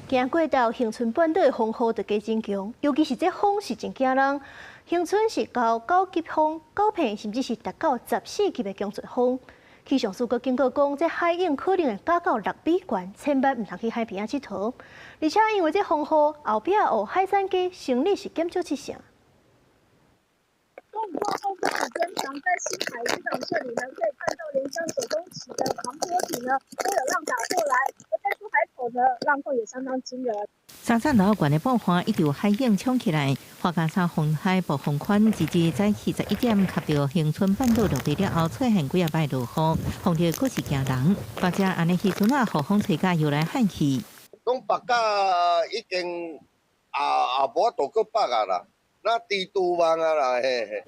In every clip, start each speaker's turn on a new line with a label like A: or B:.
A: 行過到恆春半島的風雨就加真強，尤其是這風是真驚人。恆春是到9級風，9片甚至是達到14級的強陣風。氣象署閣警告講，這海湧可能會加到6米懸，千萬毋通去海邊仔𨑨迌。而且因為這風雨，後壁哦海產街生意是減少七成。
B: 風過後風雨增強，在新海漁港這裡呢，可以看到連江9公尺的防波堤呢都有浪打過來，而在出海口呢，浪況也相當驚人。
C: 三層樓懸的布花一條海湧衝起來，樺加沙風海暴風圈，直至早起11點，及著恆春半島陸地了後，出現幾仔擺落雨，風力閣是驚人。大家按呢時陣啊，雨風吹甲搖來喊去。
D: 講北甲已經也無法度閣北啊啦，那豬肚網啊啦，嘿嘿。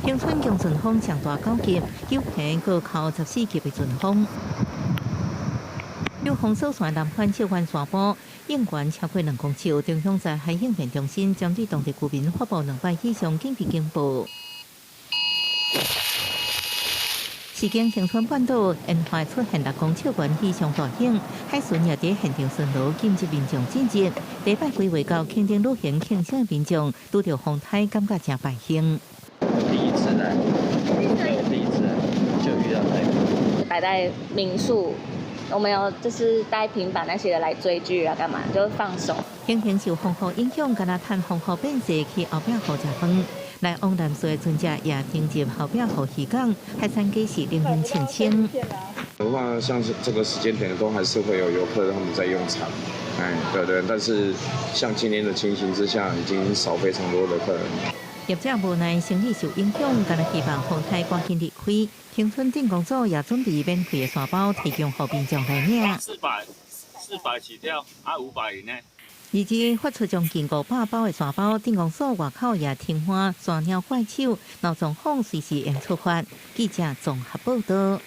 C: 恆春強陣風上大9級，9片閣靠14級的陣風。有封鎖線南環小灣山坡，湧懸超過2公尺，中央在海應變中心針對當地居民發布兩擺以上緊急警報。時間恆春半島沿海出現6公尺懸以上大湧，海巡也佇現場巡邏，禁止民眾進入。第一擺規劃到墾丁旅行慶生的民眾，拄著風颱，感覺誠敗興。
E: 第一次來，第一次來就遇到颱風。
F: 擺在民宿，我們有就是帶平板那些的來追劇啊，幹嘛就放鬆。
C: 天氣受風雨影響，敢若趁風雨變勢去後壁湖食飯。來往南勢的船隻也停入後壁湖漁港，海產街是冷冷清清。
G: 的話，像是這個時間點都還是會有遊客他們在用餐，哎，對對，但是像今天的情形之下，已經少非常多的客人。
C: 業者無奈生意受影響，但希望風颱趕緊離開。恆春鎮公所也準備免費的沙包提供予民眾來領。
H: 四百，四百起跳，啊500以內。
C: 而且發出將近500包的沙包，鎮公所外口也停放山鳥怪手，若狀況隨時會出發。記者綜合報道。